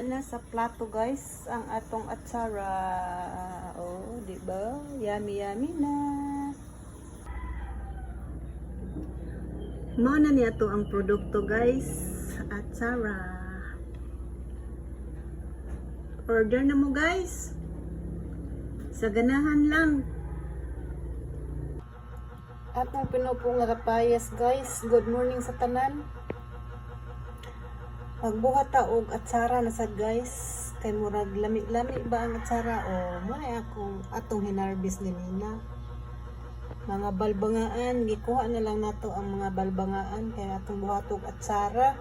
Nasa plato, guys, ang atong atsara. Oh, di ba? Yummy yummy na. Mao na niya to ang produkto, guys. Atsara. Order na mo, guys. Sa ganahan lang. Atong pinupo nga kapayas, guys. Good morning sa tanan. Magbuhat ta og atsara na sad, guys. Kay murag lami-lami ba ang atsara o mo na akong atong hinarbis ganina. Mga balbangaan, gikuha na lang nato ang mga balbangaan kay atong buhat og atsara.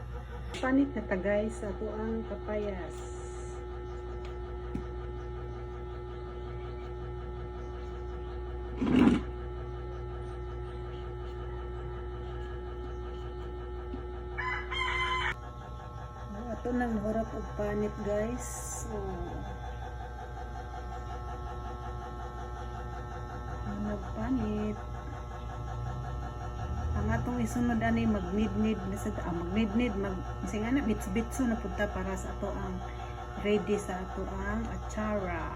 Panit na ta, guys, ato ang kapayas. Ato nang hurap og panit, guys. Oh. Nagpanit. Ang atong isunod ani magnidnid na sa magnidnid mag kasi nga na bits-bitso na punta para sa ato ang ready sa ato ang atsara.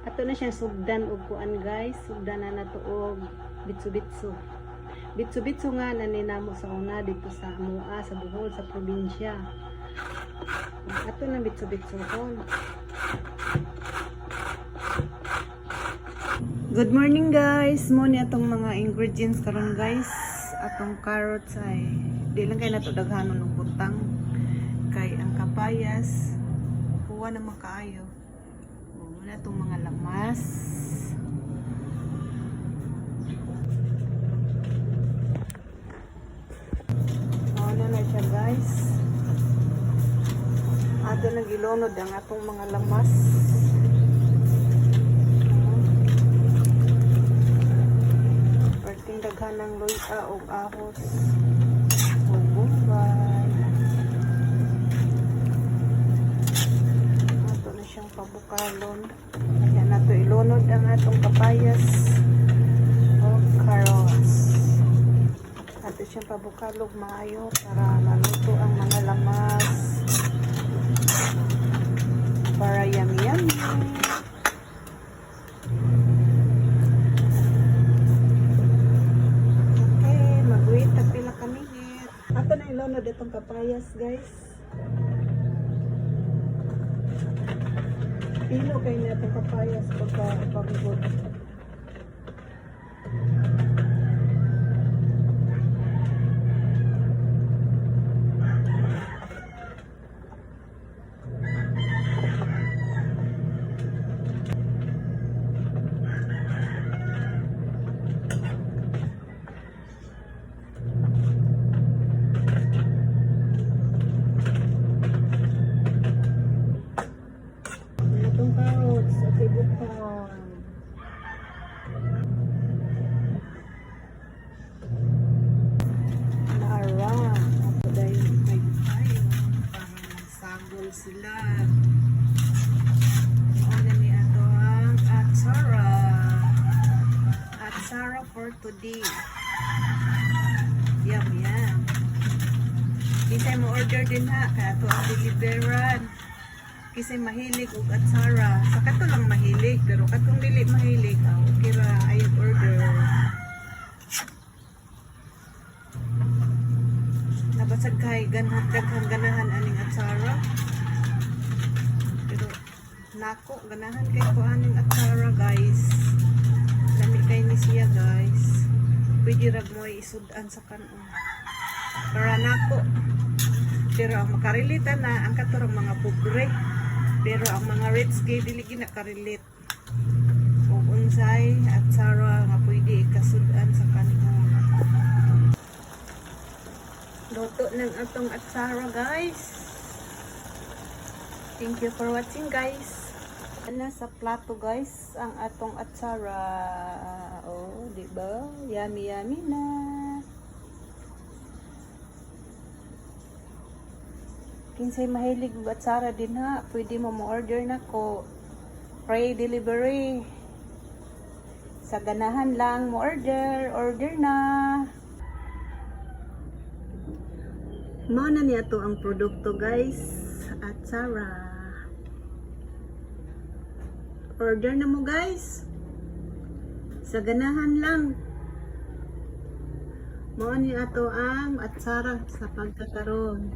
Ato na siyang sugdan og kuan, guys, sugdan na nato og bitso-bitso. Bitso-bitso nga na ninamo sa una dito sa Mua, sa Bohol, sa probinsya. Ato na bitso-bitso kon. Good morning, guys. Mo ni atong mga ingredients karon, guys. Atong carrots ay di lang kay nato daghanon og butang kay ang kapayas kuha naman kaayo. O, mo na atong mga lamas. Mao na na siya, guys. Ato nang gilunod ang atong mga lamas. Perting daghan ng luya og ahos o bombay. Ato na siyang pabukalon. Ayan nato ilunod ang atong kapayas o carrots. Ato siyang pabukalog maayo para maluto ang mga lamas. Para yummy yummy. Okay, mag-wait tag pila ka minute. Ato na ilunod itong kapayas, guys. Pilo kay na itong kapayas pagka pagod. Itong carrots at ibukang. Naara. Ako dahil may tayo para magsagol sila. Una ni ato ang atsara. Atsara for today. Yum, yum. Kisay mo order din ha, kaya ato ang deliveran. Kisay mahilig og atsara. Sa kato lang mahilig, pero katong dili mahilig, okay ra, ay order. Nabasag kay ganhan daghang ganahan aning atsara. Pero nako ganahan kay ko aning atsara, guys. Lami kay ni siya, guys. Pwede rag mo isud-an sa kanon. Para nako. Pero ang makarelate na ang katurang mga pobre. Pero ang mga rich kay dili gina karelate. Og unsay atsara nga pwede ikasud-an sa kanon. Luto ng atong atsara, guys. Thank you for watching, guys. Nasa plato, guys, ang atong atsara. Oh, di ba? Yummy yummy na. Kinsay mahilig og atsara din ha, pwede mo mo-order na ko. Pray delivery. Sa ganahan lang mo order, order na. Mao na niya to ang produkto, guys. Atsara. Order na mo, guys. Sa ganahan lang. Mao ni ato ang atsara sa pagkakaroon.